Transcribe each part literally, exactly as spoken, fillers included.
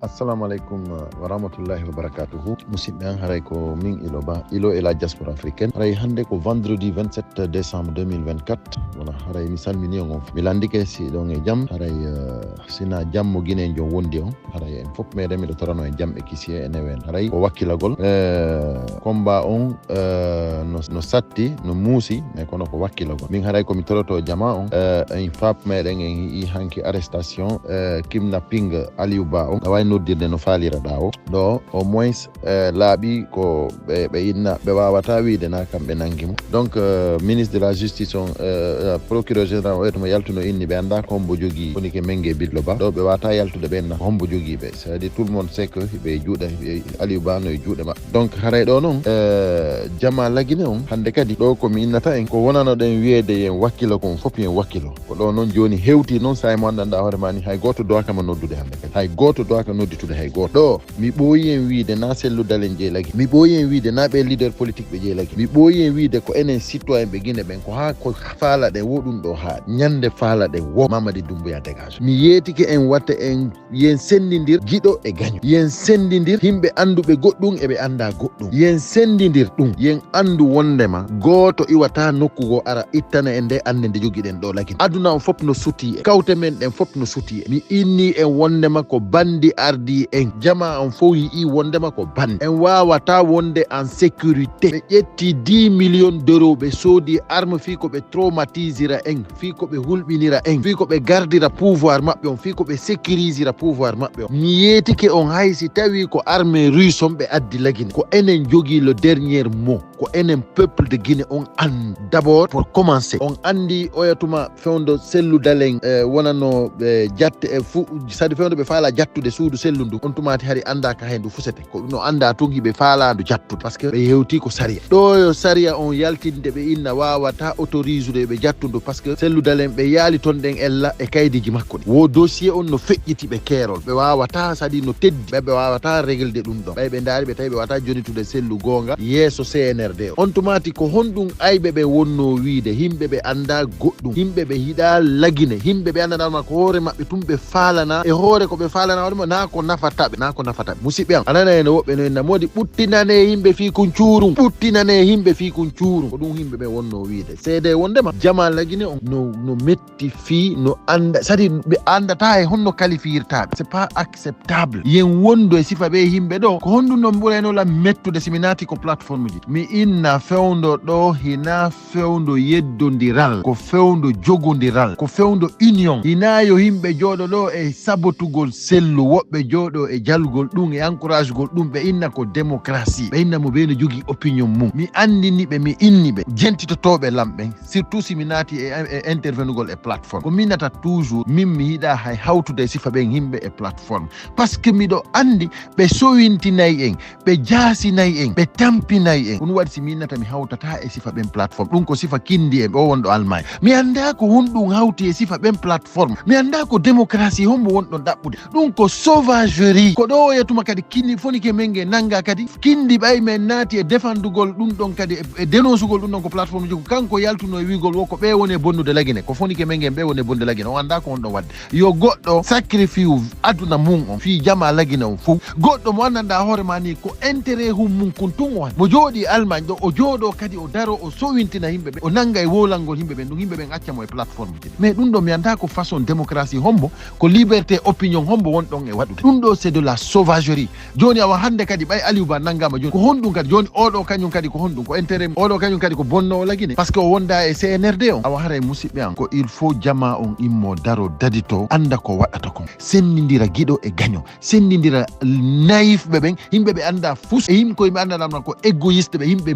Assalamu alaikum wa rahmatullahi wa barakatuhu. Musidɓe an, haray ko min Ilo Ba, Ilo et la diaspora africaine. Haray hannde ko vendredi vingt-sept décembre deux mille vingt-quatre. Wala, haray mi salmini on. Mi landike si ɗon e jam. Haray, eh, sina jam mo Guinée jo wondi on. Haray en fof meɗen miɗo torano en jam e kisiye e newen. Haray ko wakkilagol. Eh, combat on, eh, no, no satti, no muusi, mais kono ko wakkilagol. Min haray ko mi toroto jama on. Eh, en fap meɗen en yi'i hanki arrestation, eh, kidnapping Aliou Ba on. A wawi noddirde no faalira ɗa o. Ɗo, au moins, eh, laaɓi ko ɓe, ɓe inna, ɓe wawata wiide na kamɓe nangi mo. Donc, eh, ministre de la justice on, eh, eh, procureur général o, etmo yaltuno inni ɓe anda ko hombo jogii woni ke menge Bidlo Ba. Ɗo ɓe wata yaltude ɓe inna ko hombo jogii ɓe. C'est-à-dire tout le monde sait que ɓe juuɗe, ɓe Aliou Ba no e juuɗe maɓɓe. Donc, haray ɗo noon, eh, jama lagine on, hannde kadi ɗo ko mi innata en, ko wonano ɗen wiyeede yen wakkilo kon fof yen wakkilo. Ko ɗo noon jooni hewti noon, sa e mo anndanɗa hoore ma ni, hay gooto dowaka ma noddude hannde kadi. Hay gooto dowaka nodditude hay gooto. Ɗo, mi ɓooyi en wiide na Cellou Dalein jeyi lagi. Mi ɓooyi en wiide na ɓe leader politique ɓe jeyi lagi. Mi ɓooyi en wiide ko enen citoyen ɓe Guinée ɓen, ko haa ko faala ɗen wo ɗum ɗo haa ñande faala ɗen wo Mamadi Doumbouya dégage. Mi yeetike en watte en, yen senndindir giɗo e gaño. Yen senndindir yimɓe annduɓe goɗɗum e ɓe annda goɗɗum. Yen senndindir ɗum. Yen anndu wondema gooto iwata nokku goo ara ittana en nde annde nde jogiɗen ɗo lagine. Aduna on fof no suti e kawte men ɗen fof no suti e. Mi inni en wondema ko bandi ardi en. Jama on fof yi'i wondema ko bandi. En wawata wonde en sécurité. Ɓe ƴetti dix millions d'euros, ɓe soodi arme fii ko ɓe traumatisira en, fii ko ɓe hulɓinira en, fii ko ɓe gardira pouvoir maɓɓe on, fii ko ɓe sécurisira pouvoir maɓɓe on. Mi yeetike on hay si tawi ko armée russe on ɓe addi lagine. Ko enen jogii le dernier mot. Ko enen peuple de Guinée on an d'abord pour commencer. On andi oya tuma fewndo Cellou Dalein, eh, wonano ɓe jatte e fu-, sadi fewndo ɓe faala jattude suudu Cellou ndu. On tumati hari anda ka hen ndu fusete. Ko no anda tun hiɓe faala ndu jattude. Parce que ɓe hewti ko sariya. Ɗo yo sariya on yaltinde ɓe inna wawata autoriser ɓe jattudu. Parce que Cellou Dalein ɓe yaali ton ɗen ella e kaydiji makko ɗi. Wo dossier on no feƴƴiti ɓe keerol. Ɓe wawata sadi no teddi. Ɓe, ɓe wawata régler ɗum ɗon. Ɓay ɓe ndaari ɓe tawi ɓe wawata jonitude Cellou goonga yeeso C N R D o. On tumati ko honɗum ayɓe ɓe wonno wiide? Yimɓe ɓe anda goɗɗum. Yimɓe ɓe hiɗa lagine. Yimɓe ɓe andanama ko hoore maɓɓe tun ɓe faalana. E hoore ko ɓe faalana hoore ma na ko nafata ɓe, na ko nafata ɓe. Musidɓe am, a nana ene woɓɓe no inna modi ɓuttinane yimɓe fii kun cuurum. Ɓuttinane yimɓe fii kun cuurum. Ko ɗum yimɓe ɓe wonno wiide. Seede wondema jama lagine on no, no metti fii no anda, sadi ɓe andata e honno kalifiyirta ɓe. C'est pas acceptable. Yen wondu e sifa ɓe yimɓe ɗo. Ko honɗum non ɓurayno lam mettude si mi naati ko plateforme ji? Mi inna fewndo ɗo hina fewndo yeddondiral, ko fewndo jogondiral, ko fewndo union. Hina yo yimɓe jooɗo ɗo e sabotugol Cellou, woɓɓe jooɗo e jalugol ɗum e encouragegol ɗum, ɓe inna ko démocratie, ɓe inna mo ɓe no jogii opinion mum. Mi andini ɓe, mi inni ɓe, jentitotoɓe lam ɓen, surtout si mi naati e, e intervenugol e plateforme. Ko mi nata toujours, min mi yiɗa hay hawtude e sifa ɓen yimɓe e plateforme. Parce que miɗo andi ɓe sowintinay en, ɓe jaasinay en, ɓe tampinay en. Ko ɗum waɗi si mi innata mi hawtata e sifa ɓen plateforme. Ɗum ko sifa kindi en, o wonɗo Allemagne. Mi anndaa ko honɗum hawti e sifa ɓen plateforme. Mi anndaa ko démocratie hombo wonɗon ɗaɓɓude. Ɗum ko sauvagerie. Ko ɗo o yetuma kadi kini fonike men nge nannga kadi. Kindi ɓay men naati e defandugol ɗum ɗon kadi, e, e dénoncegol ɗum ɗon ko plateforme ji ko kanko yaltuno e wiigol wo ko ɓe woni e bonnude lagine. Ko fonike men ngen ɓe woni e bonnude lagine. O anndaa ko honɗon waɗde. Yo goɗɗo sacrifice aduna mum on fii jama lagine on fof. Goɗɗo mo anndanɗaa hoore ma ni ko intérêt hum mum kun tun o waɗi. Mo jooɗii Allemagne ɗo, o jooɗoo kadi o daroo, o sowintina yimɓe ɓe, o nannga e wowlangol yimɓe ɓen, ɗum yimɓe ɓen acca mo e plateforme ji ɗi. Mais ɗum ɗo mi anndaa ko façon démocratie hombo, ko liberté opinion hombo wonɗon e waɗude. Ɗum ɗo c'est de la sauvagerie. Jooni awa hannde kadi ɓay Aliou Ba nanngaama jooni. Ko honɗum kadi? Jooni oɗo kañum kadi ko honɗum? Ko intérêt mum. Oɗo kañum kadi ko bonnoowo lagine. Parce que o wondaa e C N R D o. Awa haray musidɓe am ko il faut jama on immo daro dadito annda ko waɗata kon. Senndindira giɗo e gaño. Senndindira naïf ɓe ɓen. Yimɓe ɓe annda fus. E yimɓe ko yimɓe annda namna ko égoïste ɓe. Yimɓe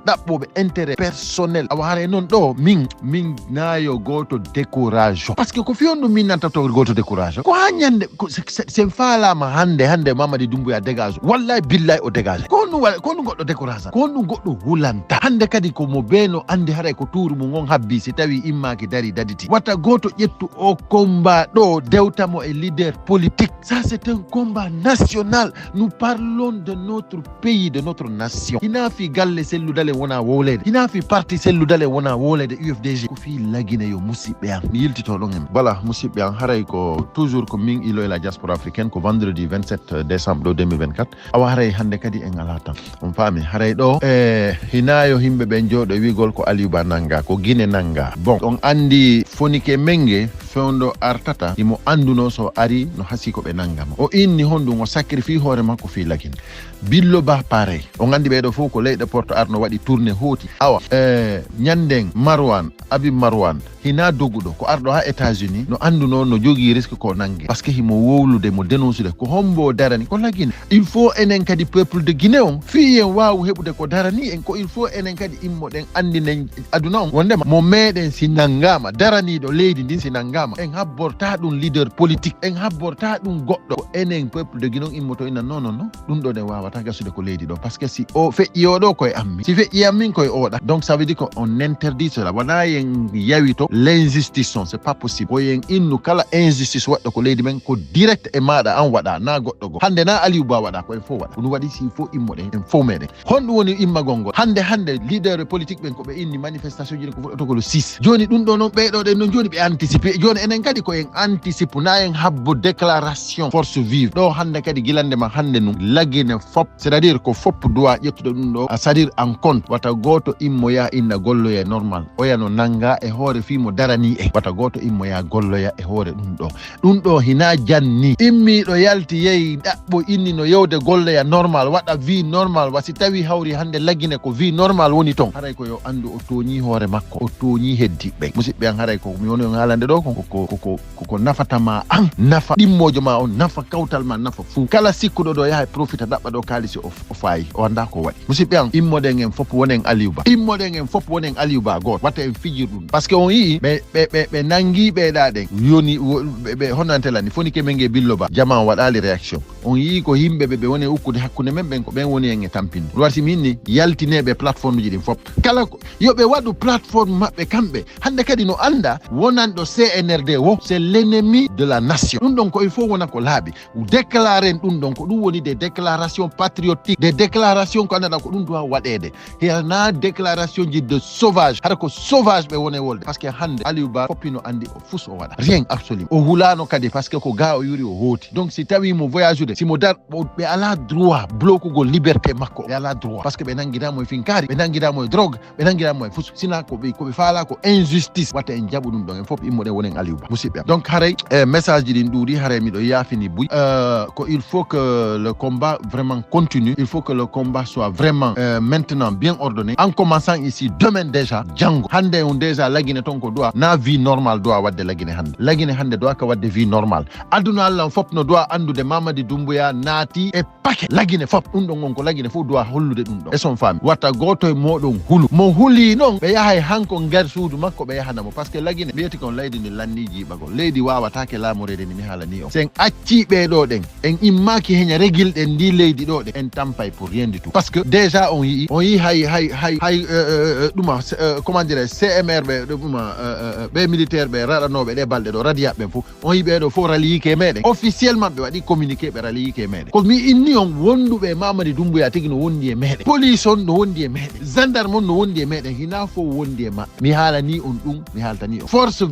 ɗaɓɓooɓe intérêt personnel. Awa haray noon ɗo min, min na yo gooto décourage. Parce que ko fiyon ɗum min nanta to gooto décourage. Ko haa ñande, ko se, se, sen faalaama hannde, hannde Mamadi Doumbouya dégage. Wallahi billahi o dégage. Ko honɗum wa-, ko honɗum goɗɗo décourage? Ko honɗum goɗɗo hulanta? Hannde kadi ko mo bee no anndi haray ko tuuru mum on habbi si tawi immaaki dari daditi. Wata gooto ƴettu o combat ɗo dewta mo e leader politique. Ça c'est un combat national. Nous parlons de notre pays, de notre nation. Hina Fii galle selludale wona wowleede. Hina fii parti selludale wona wowleede U F D G. Ko fii Lagine yo musidɓe am. Mi yiltito ɗon en. Voilà, musidɓe am, haray ko toujours ko min Ilo et la diaspora africaine, ko vendredi vingt-sept décembre ɗo deux mille vingt-quatre. Awa haray hannde kadi en alaa tan. On faami, haray ɗo, e, hina yo yimɓe ɓen jooɗo wi'gol ko Aliou Ba nanga, ko Gine nanga. Bon, on anndi Fonike Menge, fewndo artata, imo annduno so ari no hasi ko ɓe nanga mo. O inni honɗum, o sacrifie hoore makko fii Lagine. Billo Ba pareil. On anndi ɓee ɗoo fof ko leyɗe Porto arno waɗi tournée hooti. Awa, e, ñannden Marwan, Habib Marwan, hina doguɗo, ko arɗo haa États-Unis, no annduno no jogii risque ko nannge. Parce que himo wowlude, mo dénoncude, ko hombo o darani, ko Lagine. Il faut enen kadi peuple de Guinée on, fii en waawu heɓude ko darani en, ko il faut enen kadi immoɗen anndinen aduna on. Wondema, mo meɗen si nanngaama, daraniiɗo leydi ndin si nanngaama, en habborta ɗum leader politique, en habborta ɗum goɗɗo. Ko enen peuple de Guinée on immoto ina, non, non, non. Ɗum ɗo ɗen waawata gasude ko leydi ɗo. Parce que si o feƴƴi o ɗo koye ammi, si feƴƴi ammin koye oɗa. Donc ça veut dire que on interdit cela. Wona yen yawito l'injustice on, c'est pas possible. Ko yen innu kala injustice waɗɗo ko leydi men ko direct e maɗa an waɗa, na goɗɗo goo. Hannde na Aliou Ba waɗa, ko en fof waɗa. Ko ɗum waɗi si fof immoɗen, en fof meɗen. Honɗum woni immagol ngol? Hannde, hannde, leader politique ɓen ko ɓe inni manifestation ji ɗin ko fuɗɗoto ko le six. Jooni ɗum ɗo noon, ɓee ɗo ɗen noon jooni ɓe anticipe. Jooni enen kadi ko en anticipe, na en habbo déclaration force vive. Ɗo hannde kadi gilande ma hannde nun, Lagine fop, c'est-à-dire ko fop doit ƴettude ɗum ɗo, c'est-à-dire en compte. Wata gooto immoya inna golloya normal. Oya no nanga e hoore fii mo darani en. Wata gooto immoya golloya e hoore ɗum ɗo. Ɗum ɗo hina janni. Immiiɗo yalti yehi ɗaɓɓo inni no yewde golloya normal, waɗa vie normal, wa si tawi hawri hannde Lagine ko vie normal woni ton. Haray ko yo anndu o tooñi hoore makko, o tooñi heddiɓɓe. Musidɓe an, haray ko mi woni on haalande ɗo ko, ko, ko, ko, ko, ko nafata ma an, nafa ɗimmoojo ma on, nafa kawtal ma, nafa fuu. Kala sikkuɗo ɗo yaha e profita ɗaɓɓa ɗo kaalisi o, o faayi, o annda ko waɗi. Musidɓe am, immoɗen en fop wonen Aliou Ba. Immoɗen en fop wonen Aliou Ba gooto. Wata en fijir ɗum. Parce que on yi'i, ɓe, ɓe, ɓe, ɓe nangi ɓe ɗa ɗen. Yoni, wo-, ɓe, ɓe, hono antela ni, Fonike Menge Billo Ba. Jama on waɗali réaction. On yi'i ko yimɓe ɓe, ɓe woni ukkude hakkunde men ɓen, ko ɓen woni en e tampinde. Ɗum warti min ni, yaltineɓe plateforme ji ɗin fop. Kala ko, yo ɓe waɗu plateforme maɓɓe kamɓe. Hannde kadi no annda, wonanɗo C N R D wo, c'est l'ennemi de la nation. Ɗum ɗon ko il faut wona ko laaɓi. Déclaren ɗum ɗon, ko ɗum woni des déclarations patriotiques, des déclarations ko annduɗa ko ɗum doit waɗeede. Hena déclaration ji de sauvage, hara ko sauvage ɓe woni wolde. Parce que hannde Aliou Ba foppi no anndi o fus o waɗa. Rien absolument. O hulaano kadi parce que ko ga o yuri o hooti. Donc si tawi mo voyage ude, si mo dar, ɓe ala droit blokugol liberté makko. Ɓe ala droit. Parce que ɓe nangida mo e finkaari, ɓe nangida mo e drogue, ɓe nangida mo e fus. Sina ko ɓe, ko ɓe faala ko injustice. Wata en jaɓu ɗum ɗon. En fof immoɗen wonen Aliou Ba. Musidɓe am. Donc haray, eh, message ji ɗin ɗuuɗi, haray miɗo yaafini buy. Euh, ko il faut que le combat vraiment continue. Il faut que le combat soit vraiment, euh, maintenant bien ordonné. En commençant ici, demain déjà, janngo. Hannde on déjà Lagine ton ko doit. Na vie normale doit waɗde Lagine hannde. Lagine hannde doit ka waɗde vie normale. Aduna Allah on fof no doit anndude Mamadi Doumbouya naati e paquet. Lagine fof, ɗum ɗon on ko Lagine fof doit hollude ɗum ɗon. E son faami. Wata gooto e mooɗon hulu. Mo huli noon, ɓe yahay hanko nder suudu makko, ɓe yahana mo. Parce que Lagine, mbiyete kon leydi ndi lanni jiiɓagol. Leydi waawataake laamoreede ni mi haalani on. Sen accii ɓee ɗo ɗen, en immaaki heña regilɗen ndi leydi ɗo ɗen, en tampay pour rien du tout. Parce que déjà on yi'i, on yi'i hay, hay, hay, hay, euh, euh, euh, ɗuma, euh, comment dirais, C M R ɓe, ɗuma, euh, euh, euh, ɓe militaire ɓe raɗanooɓe ɗe balɗe ɗo, radiyaɓe ɓen fof. On yi'i ɓee ɗo fof ralliyiike e meɗen. Officiellement ɓe waɗi communiqué ɓe ralliyiike e meɗen. Ko mi inni on wonduɓe e Mamadi Doumbouya tigi no wondi e meɗen. Police on no wondi e meɗen. Gendarme on no wondi e meɗen. Hina fof wondi e maɓɓe. Mi haalani on ɗum, mi haaltani on. Force,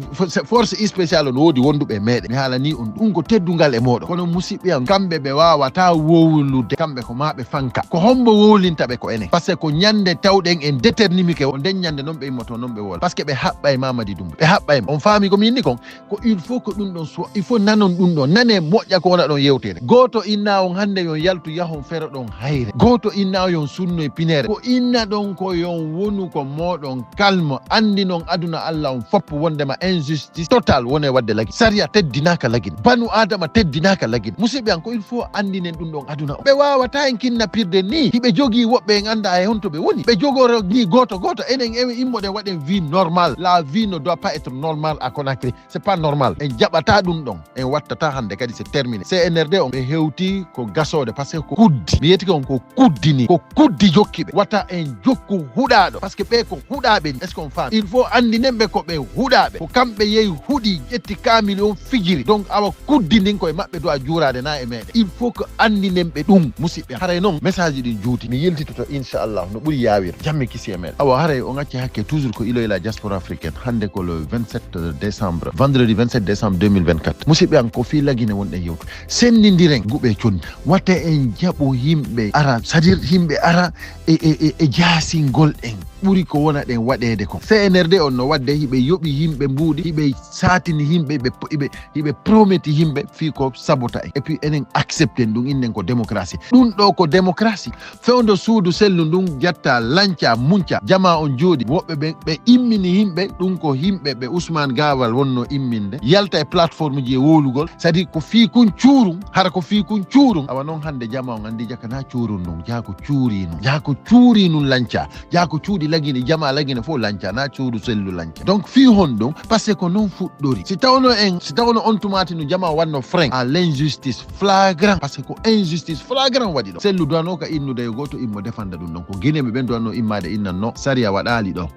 force spéciale on no woodi wonduɓe e meɗen. Mi haalani on ɗum ko teddungal e mooɗon. Kono musidɓe am, kamɓe ɓe waawata wowlude. Kamɓe ko ma ɓe fanka. Ko hombo wowlinta ɓe ko enen. Parce que ko ñande tawɗen en déterminike o nden ñande noon ɓe immoto noon ɓe woola. Parce que ɓe haɓɓa e Mamadi Doumbouya. Ɓe haɓɓa e mo. On faami ko mi inni kon? Ko il faut que ɗum ɗon soit, il faut nanon ɗum ɗon, nane moƴƴa ko wona ɗon yewtere. Gooto inna on hannde yon yaltu yahon fero ɗon hayre. Gooto inna on yon sunno e pinere. Ko inna ɗon ko yon wonu ko mooɗon calme, anndi non aduna Allah on fop wondema injustice total wone wadde Lagine. Sariya teddinaka Lagine. Banu Adama teddinaka Lagine. Musidɓe an ko il faut anndinen ɗum ɗon aduna o. Ɓe wawata en kinnapirde ni. Hiɓe jogii woɓɓe en annda e honto ɓe woni. Ɓe jogoro ni gooto gooto. Enen e immoɗen waɗen vie normale. La vie ne doit pas être normale à Conakry. C'est pas normal. En jaɓata ɗum ɗon. En wattata hannde kadi c'est terminé. C N R D on ɓe hewti ko gasode parce que ko kuddi. Mi yetike on ko kuddi ni. Ko kuddi jokki ɓe. Wata en jokku huɗaɗo. Parce que ɓe ko huɗaɓe ni. Est-ce qu'on faami? Il faut anndinen ɓe ko ɓe huɗaɓe. Ko kamɓe yehi huɗi, ƴetti kaamili on, fijiri. Donc, awa kuddi ndin koye maɓɓe duwa juuraade na e meɗen. Il faut que anndinen ɓe ɗum, musidɓe. Haray noon, message ɗin juuti. Mi yiltitoto, inchallah, no ɓuri yaawir. Jammi kisi e meɗen. Awa haray on acci hakke toujours ko Iloyla Diaspora Africaine. Hannde ko le vingt-sept décembre, vendredi vingt-sept décembre deux mille vingt-quatre. Musidɓe an, ko fii Lagine wonɗen yewtu. Senndindiren guɓe conndi. Wata en jaɓu yimɓe ara, c'est-à-dire yimɓe ara e, e, e, e jaasingol en. Ɓuri ko wona ɗen waɗeede kon. C N R D on no waɗde, hiɓe yoɓi yimɓe mbuuɗi, hiɓe saatini yimɓe, ɓe, hiɓe, hiɓe prometi yimɓe fii ko sabota en. Et puis enen accepten ɗum, innen ko démocratie. Ɗum ɗo ko démocratie. Fewndo suudu sellu ndun jatta lanca, munca, jama on jooɗi. Woɓɓe ɓe, ɓe immini yimɓe, ɗum ko yimɓe ɓe Ousmane Gawal wonno imminde. Yalta e plateforme ji e wowlugol. C'est-à-dire ko fii kun cuurum, hara ko fii kun cuurum. Awa noon hannde jama on anndi jaka na cuurum ndun. Jaa ko cuuri nun. Jaa ko cuuri nun lanca. Jaa ko cuuɗi Lagine, jama Lagine fof lanca, na cuudu sellu lanca. Donc fii honɗum? Parce que ko noon fuɗɗori. Si tawno en, si tawno on tumaati no jama wanno frein à l'injustice flagrant, parce que ko injustice flagrant waɗi ɗo. Sellu duwano ka innude yo gooto immo defanda ɗum ɗon. Ko Guinéen ɓe ɓen duwano immade innan no sariya waɗaali ɗo.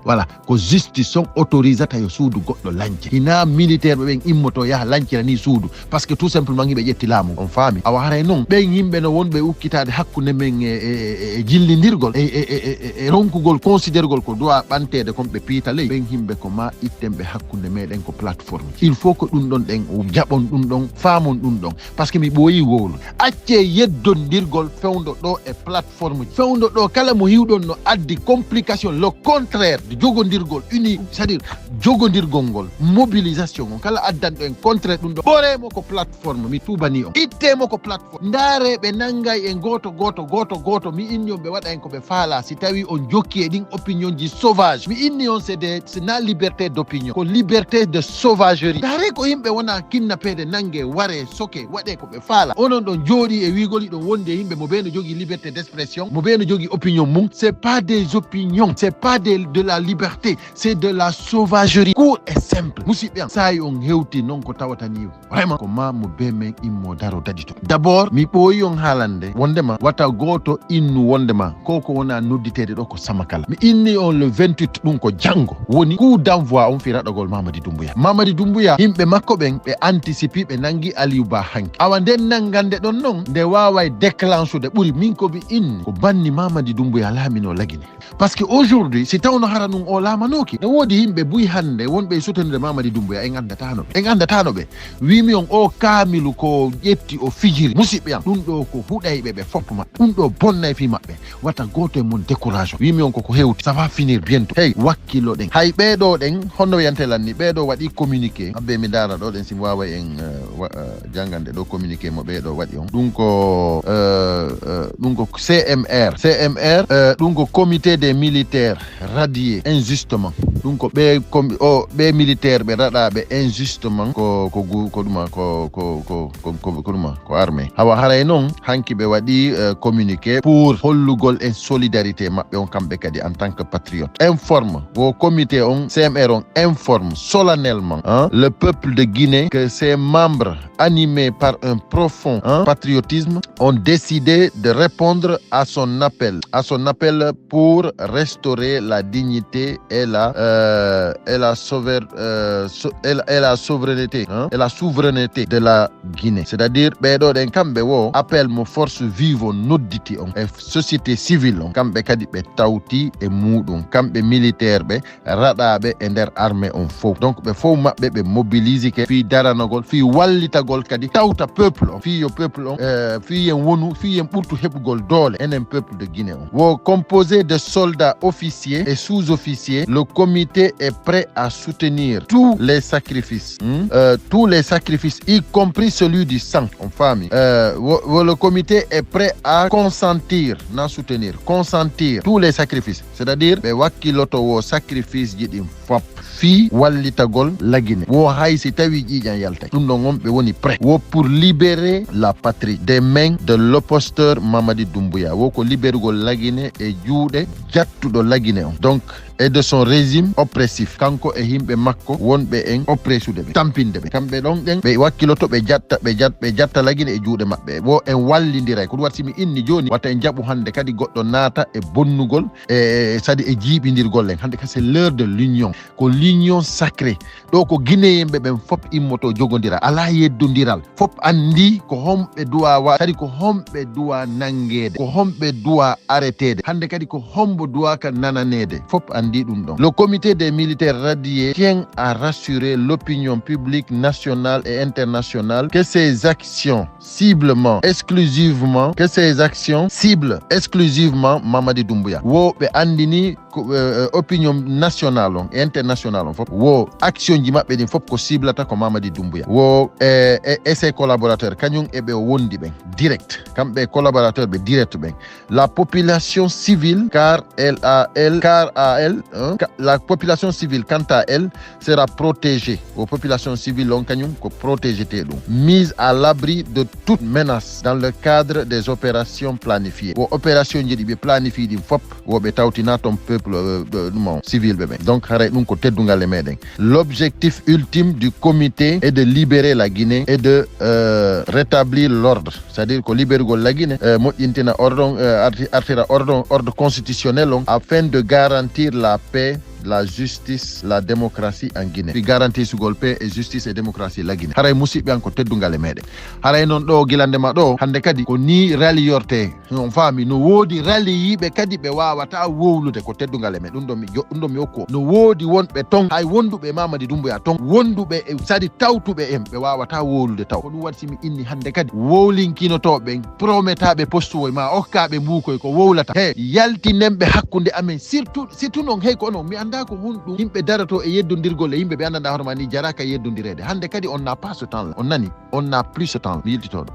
Voilà, ko justice on autorisata yo suudu goɗɗo lance. Hina militaire ɓe ɓen immoto yaha lancira ni suudu. Parce que tout simplement hiɓe ƴetti laamu. On faami? Awa haray noon, ɓen yimɓe no wonɓe ukkitaade hakkunde men e, e, e, e jillindirgol, e, e, e, e, e ronkugol, considergol ko duwa ɓanteede kon ɓe piita ley. Ɓen yimɓe ko ma itten ɓe hakkunde meɗen ko plateforme. Il faut que ɗum ɗon ɗen jaɓon ɗum ɗon, faamon ɗum ɗon. Parce que mi ɓooyi wowlu. Accee yeddondirgol fewndo ɗo e plateforme. Fewndo ɗo kala mo hiwɗon no addi complication, le contraire de jogondirgol, uni, c'est-à-dire jogondirgol ngol, mobilisation on, kala addanɗo en contraire ɗum ɗo, ɓoree mo ko plateforme, mi tuubanii on. Ittee mo ko plateforme. Ndaaree ɓe nanngay en gooto, gooto, gooto, gooto. Mi inni on ɓe waɗa en ko ɓe faalaa si tawii on jokki e ɗin opinion ji sauvage. Mi inni on c'est des, c'est na liberté d'opinion. Ko liberté de sauvagerie. Ndaaree ko yimɓe wona kinnapeede, nanngee, waree, sokee, waɗee ko ɓe faalaa. Onon ɗon jooɗii e wiigol hiɗon wondi e yimɓe mo ɓee no jogii liberté d'expression, mo ɓee no jogii opinion mum. C'est pas des opinions, c'est pas de, de la liberté, c'est de la sauvagerie. Court et simple. Musidɓe am, saa'i on hewti non ko tawata ni. Vraiment, ko ma mo bee men immo daro dadito. D'abord, mi ɓooyi on haalande wondema wata gooto innu wondema ko ko wona nodditeede ɗo ko Samakala. Mi inni on le vingt-huit, ɗum ko janngo. Woni coup d'envoi on fii raɗagol Mamadi Doumbouya. Mamadi Doumbouya, yimɓe makko ɓen, ɓe anticipi, ɓe nangi Aliou Ba hanki. Awa nden nangande ɗon non, nde waaway déclenchude ɓuri min ko mi inni. Ko banni Mamadi Doumbouya laamino Lagine. Parce que aujourd'hui, si tawno hara nun o laamanooki, ne woodi yimɓe buy hannde wonɓe e soutenir Mamadi Doumbouya, en anndatano ɓe. En anndatano ɓe. Wiimi on o kaamilu ko ƴetti o fijiri. Musidɓe am, ɗum ɗo ko huɗayɓe ɓe fof maɓɓe. Ɗum ɗo bonnay fii maɓɓe. Wata gooto e mon décourage. Wiimi on koko hewti. Ça va finir bientôt. Hey, wakkilo ɗen. Hay ɓee ɗo ɗen, honno wiyante lanni, ɓee ɗo waɗi communiqué. Abbe mi ndaara ɗo ɗen si mi waaway en, eh, wa-, eh, janngande ɗo communiqué mo ɓee ɗo waɗi on. Ɗum ko, eh, eh, ɗum ko C M R. C M R, eh, ɗum ko comité des militaires radiés injustement. Ɗum ko ɓee com-, o, ɓee militaire ɓe raɗaaɓe injustement ko, ko gu-, ko ɗuma, ko, ko, ko, ko, ko, ko ɗuma, ko armée. Hawa haray noon, hanki ɓe waɗi, eh, communiqué pour hollugol en solidarité maɓɓe on kamɓe kadi en tant que patriote. Informe, wo comité on, C M R on informe solennellement, hein, le peuple de Guinée que ses membres, animés par un profond, hein, patriotisme, ont décidé de répondre à son appel, à son appel pour restaurer la dignité et la, euh, et la souver-, euh, sou-, et la, et la souveraineté, hein, et la souveraineté de la Guinée. C'est-à-dire, ɓee ɗo ɗen kamɓe wo appel mo force vive on nodditi on e société civile on, kamɓe kadi ɓe tawti e muuɗum, kamɓe militaire ɓe raɗaaɓe e nder armée on fof. Donc ɓe fof maɓɓe ɓe mobilisike fii daranogol, fii wallitagol kadi tawta peuple on, fii yo peuple on, eh, fii yen wonu, fii yen ɓurtu heɓugol doole, enen peuple de Guinée on. Wo composé de soldats officiers et sous-officiers, le comité est prêt à soutenir tous les sacrifices, hmm, euh, tous les sacrifices, y compris celui du sang, on faami. Euh, wo, wo le comité est prêt à consentir, na soutenir, consentir tous les sacrifices. C'est-à-dire, ɓe wakkiloto wo sacrifice ji ɗin fop fii wallitagol Lagine. Wo hay si tawi ƴiiƴan yaltay. Ɗum ɗon on ɓe woni prêt. Wo pour libérer la patrie des mains de l'imposteur Mamadi Doumbouya. Wo ko liberugol Lagine e juuɗe jattuɗo Lagine on. Donc, et de son régime oppressif, kanko e yimɓe makko wonɓe en oppressude ɓe, tampinde ɓe. Kamɓe ɗon ɗen ɓe wakkiloto, ɓe jatta, ɓe jat-, ɓe jatta Lagine e juuɗe maɓɓe. Wo en wallindiray. Ko ɗum waɗi si mi inni jooni, wata en jaɓu hannde kadi goɗɗo naata e bonnugol, e, e, c'est-à-dire e jiiɓindirgol en. Hannde ka c'est l'heure de l'union. Ko l'union sacrée. Ɗo ko Guinéen ɓe ɓen fof immoto jogondira. Alaa yeddondiral. Fof anndi ko homɓe duwa wa-, c'est-à-dire ko homɓe duwa nanngeede, ko homɓe duwa areteede. Hannde kadi ko hombo duwa ka nananeede. Fof anndi ɗum ɗon. Le comité des militaires radiés tient à rassurer l'opinion publique nationale et internationale que ces actions ciblement, exclusivement, que ces actions ciblent exclusivement Mamadi Doumbouya. Wo ɓe anndini ko, euh, euh, opinion nationale on e internationale on fof, wo action ji maɓɓe ɗin fof ko ciblata ko Mamadi Doumbouya. Wo, euh, e, e ses collaborateurs, kañum e ɓe o wondi ɓen direct, kamɓe e collaborateur ɓe direct ɓen. La population civile, car elle a, elle, car à elle, hein, ca-, la population civile, quant à elle, sera protégée. Wo population civile on kañum ko protégete ɗum. Mise à l'abri de toute menace dans le cadre des opérations planifiées. Wo opération ji ɗi ɓe planifié ɗin fof, wo ɓe tawtina ton peuple, euh, euh, ɗum on, civil ɓe ɓen. Donc, haray ɗum ko teddungal e meɗen. L'objectif ultime du comité est de libérer la Guinée et de, euh, rétablir l'ordre. C'est-à-dire ko liberugol Lagine, euh, moƴƴintina ordre on, euh, arti-, artira ordre on, ordre constitutionnel on, afin de garantir la paix, la justice, la démocratie en Guinée. Fi garantisugol paix et justice et démocratie Lagine. Haray musiɓɓe an ko teddungal e meɗen. Haray noon ɗo gilande ma ɗo, hannde kadi ko ni raliyorte. On faami, no woodi raliyiiɓe kadi ɓe waawata wowlude ko teddungal e meɗen. Ɗum ɗo mi jo-, ɗum ɗo mi okku. No woodi wonɓe ton, hay wonduɓe e Mamadi Doumbouya ton, wonduɓe e sadi tawtuɓe en, ɓe waawata wowlude taw. Ko ɗum waɗi si mi inni hannde kadi wowlinkinotooɓe ɓen, prometaaɓe postuwoy ma okkaaɓe mbuukoy ko wowlata. He, yaltinenɓe hakkunde amen, surtout, surtout noon, hay ko onon, mi anndaa ko honɗum yimɓe daroto e yeddondirgol e yimɓe ɓe anndanɗaa hoore ma ni jaraaka yeddondireede. Hannde kadi on n'a pas ce temps-là. On nani? On n'a plus ce temps. Mi yiltitoo ɗo.